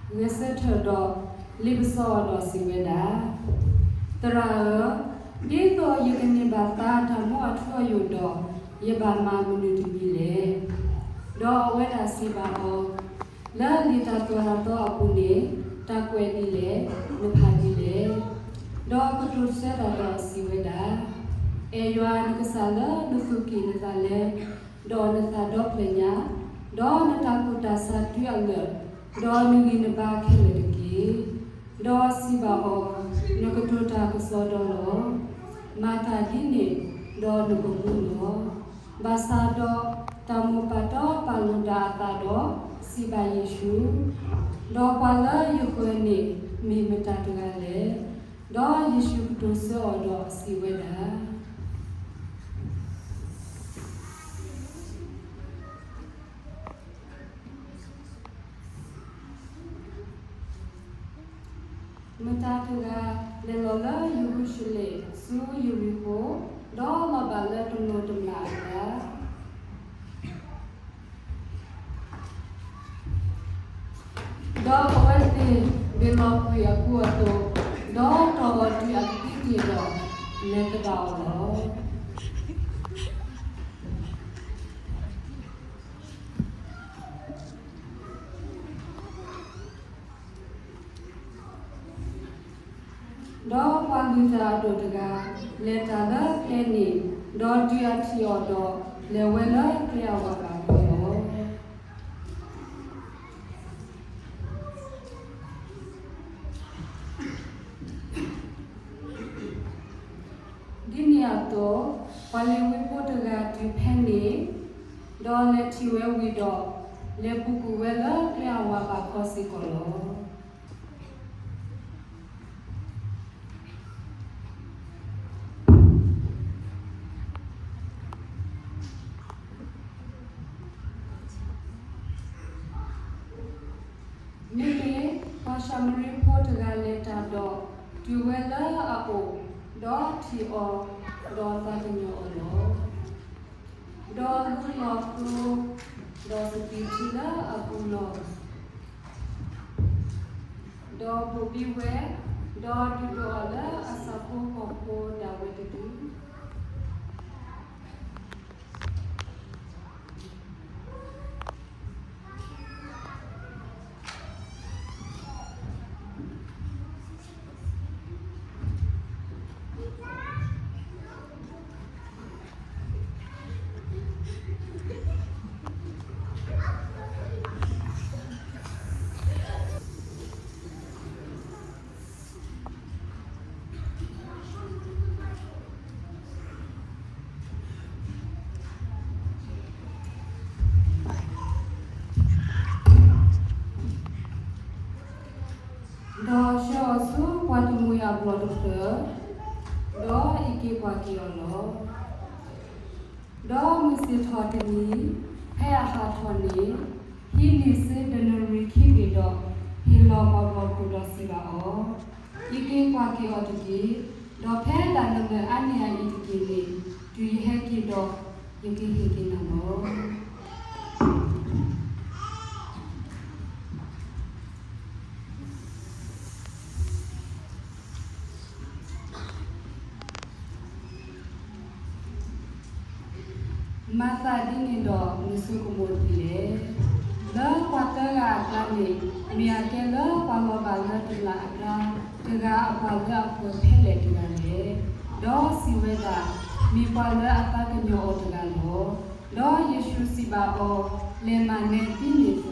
ဂဲၤဆၢထၢၣ်ဒီး လ့ပစီအီၤဒီးစံးဝဲဒၣ်, သရၣ်ဧၢ, ဒ်သိးယကန့ၢ်ဘၣ်သါတၢ်မူအထူအယိာ်ဒီး, ယဘၣ်မၤမနုၤတမံၤလဲၣ်. ဒီးအဝဲဒၣ်စံးဘၣ်အီၤ, လၢလံာ်တၢ်သိၣ်တၢ်သီအပူၤန့ၣ်, တၢ်ကွဲးဒ်လဲၣ်, နဖးဒ်လဲၣ်. ဒီးကတိၤဆၢတၢ်ဒီးစံးဝဲဒၣ်, အဲၣ်ယွၤနကစၢ်လၢနသူၣ်ကံၢ်နသးလဲ, ဒီးနသးဒီဖျၢၣ်ညါ, ဒီးနတၢ်ကူၣ်တၢ်ဆးတုၤအလၢာ်, ဒီးနဂံၢ်နဘါခဲလၢာ်တက့ၢ်. ဒီးစံးဘၣ်အီၤ, နကတိၤတၢ်ကစီဒီလီၤ. မၤတၢ်ဒ်န့ၣ်, ဒီးနကမူလီၤ. ဘၣ်ဆၣ်ဒီးတၢ်မိၢ်ပၢ်တီပာ်လိာ်တၢ်အသးဒီးစံးဘၣ်ယ့ၣ်ၡူး, ဒီးပှၤလၢယဃၢၤန့ၣ်မ့ၢ်မတၤတဂၤလဲၣ်. ဒီးယ့ၣ်ၡူးကတိၤဆၢအီၤဒီးစံးဝဲဒၣ်, မတၤတဂၤလဲၤလီၤလၢယရူၤၡလ့ၣ်ဆူယရံၤၡိၤ, ဒီးလီၤဘၣ်လၢတမျိးတမျာ်အကျါ, ဒီးအဝဲသ့ၣ်ဘ့ၣ်လီၤကွံာ်အကူအသိး, ဒီးတီၢ်လီၤတုၤအကသံတ့ၢ်ဒီးလဲၤသဒၣ်အီၤလီၤ. ဒီးပှၤလုၢ်တၢ်အဒိၣ်တဂၤလဲၤတၢ်လၢကျဲန့ၣ်, ဒီးတုၤအထံၣ်အီၤဒီး, လဲၤဝဲလၢကျဲအဝၤဘၣ်ဃီလီၤ. ဒ်န့ၣ်အသိး, ပှၤလ့ၤဝံဖိတဂၤတုၤဖဲန့ၣ်, ဒီးလဲၤထံၣ်ဝဲဝံၤဒီး, လဲၤပူၤကွံာ်ဝဲလၢကျဲအဝၤဘၣ်ဃီစ့ၢ်ကီးလီၤ. မ့မ့ၢ်ပှၤၡၤမရံဖိတဂၤလဲၤတၢ်ဒီး, တုၤဝဲလၢအအိၣ်, ဒီးထံၣ်အီၤ, ဒီးသးကညီၤအီၤလီၤ. ဒီးလူလီၤသိ, ဒီးစပံးထံလၢအပူၤလီၤ. ဒီးဘိးဘံဝဲ, ဒီးဒုးဒိးအီၤလၢအဆၣ်ဖိကီၢ်ဖိဒၣ်ဝဲတက့ၢ်. ဒီးဆှၢအီၤဆူပှၤတမှံၤအဘျီၣ်တဖျၢၣ်, ဒီးအံးက့ၤကွၢ်က့ၤအီၤလီၤ. ဒီးမုၢ်ဆ့ၣ်ထီၣ်တနံၤ, ဖဲအဟးထီၣ်န့ၣ်, ဟံးန့ၢ်စ့ဒနရံၣ်ခံဘ့ၣ်ဒီး, ဟ့ၣ်လီၤပှၤဘျီၣ်ခိၣ်ဒီးစံးဘၣ်အီၤ, အံးက့ၤကွၢ်က့ၤအီၤတက့ၢ်, ဒီးဖဲတၢ်နမၢၢ်အါန့ၢ်အအံၤတက့ၢ်န့ၣ်, တုၤယဟဲက့ၤဒီး, ယကဟ့ၣ်က့ၤနၤလီၤ. မၤသးဒ်န့ၣ်ဒီးနဆိကမိၣ်ဒ်လဲၣ်. လၢပှၤသၢဂၤအကျါန့ၣ်, မ့ၢ်အကဲလၢပှၤလီၤဘၣ်လၢတမျာ်အကျါ, တဂၤအပှၤလၢအဃၢၤဖဲလဲၣ်တဂၤလဲၣ်. ဒီးစံးဝဲဒၣ်, မ့ၢ်ပှၤလၢအသးကညီၤအီၤတဂၤလီၤ. ဒီးယ့ၣ်ၡူးစံးဘၣ်အီၤ, လဲၤမၤနဲဒ်န့ၣ်အသိး.